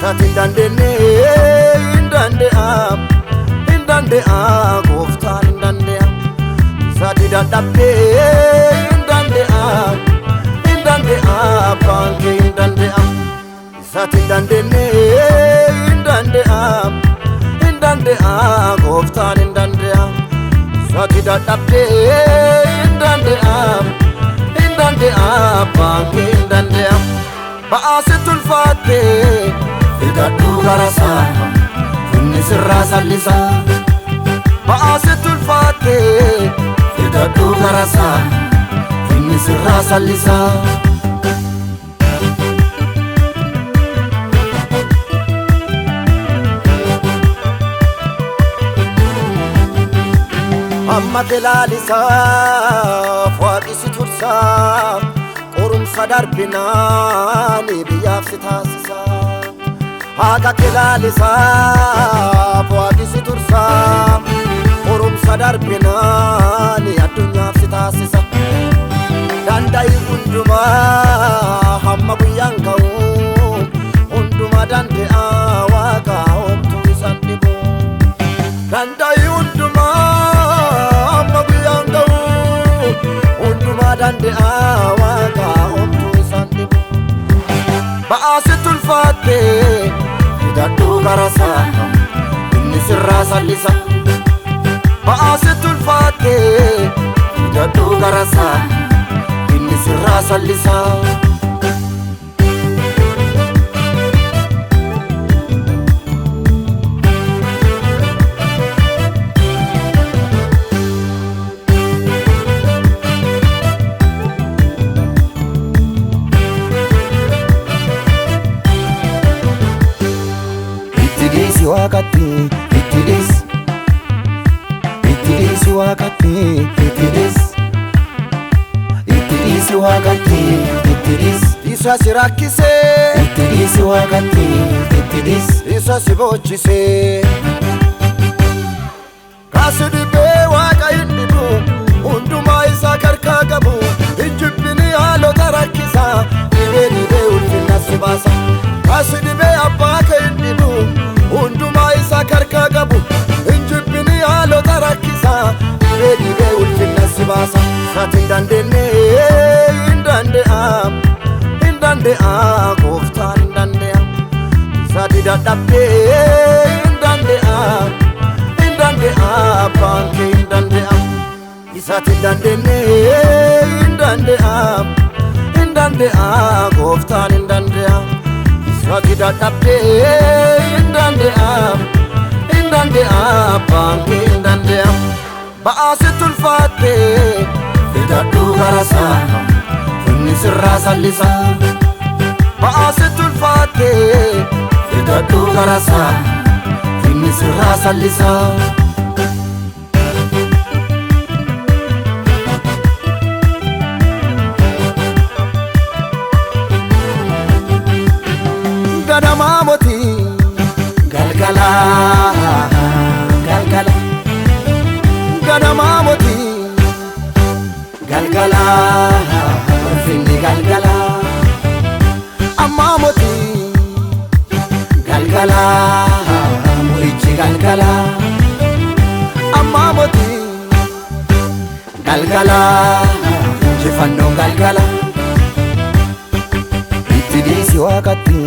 Isaati hin dandeenye hin dande'a, hin dande'a, gooftaan hin dande'a. Isaati dadhabdee hin dande'a, hin dande'a, abbaan kee hin dande'a. Isaati hin dandeenye hin dande'a, hin dande'a, gooftaan hin dande'a. Isaati dadhabdee hin dande'a, hin dande'a, abbaan kee hin dande'a. Ba'aasitti ulfaattee fidadhuu garasaa, inni sirraa sallisa. Ba'aasitti ulfaattee fidadhuu garasaa, inni sirraa sallisa. Amma keelaalisaaf waaqni si tursaa, qorumsa darbinaan biyyaaf si taasisa. Haqa keelaalisaaf waaqni si tursaa, qorumsa darbinaan addunyaaf si taasisa. Danda'i hundumaa hamma guyyaan ga'u, hundumaa dande'a waaqa homtuu isaan dhibu. Danda'i hundumaa hamma guyyaan ga'u, hundumaa dande'a waaqa homtuu isaan dhibu. Ba'aasitti ulfaattee fidadhuu garasaa, inni sirraa sallisa. Ba'aasitti ulfaattee fidadhuu garasaa, inni sirraa sallisa. Itti dhiisi waaqatti, itti dhiisi. Itti dhiisi waaqatti, itti dhiisi. Itti dhiisi waaqatti, itti dhiisi. Isa si rakkisee, Itti dhiisi waaqatti, itti dhiisi. isa si boochisee. Kaasi dhibee waaqa hin dhibu, hundumaa isaa karkaa qabu. Hin jibbini haalota rakkisaa, dhibee dhibee ulfinna si baasa. Kaasi dhibee abbaa kee hin dhibu, hundumaa isaa karkaa qabu. Hin jibbini haalota rakkisaa, dhibee dhibee ulfinna si baasa. Isaati hin dandeenye hin dande'a, hin dande'a, gooftaan hin dande'a. Isaati dadhabdee hin dande'a, hin dande'a, abbaan kee hin dande'a. Isaati hin dandeenye hin dande'a, hin dande'a, gooftaan hin dande'a. Isaati dadhabdee hin dande'a, hin dande'a, abbaan kee hin dande'a. Ba'aasitti ulfaattee fidadhuu garasaa, inni sirraa sallisa. Ba'aasitti ulfaattee fidadhuu garasaa, inni sirraa sallisa. Ganamaa mootii Galgala, galgala, ganamaa mootii galgala, ulfinni galgala, ammaa mootii galgala, mo'ichi galgala, ammaa mootii galgala, injifannoon galgala. Itti dhiisi waaqatti,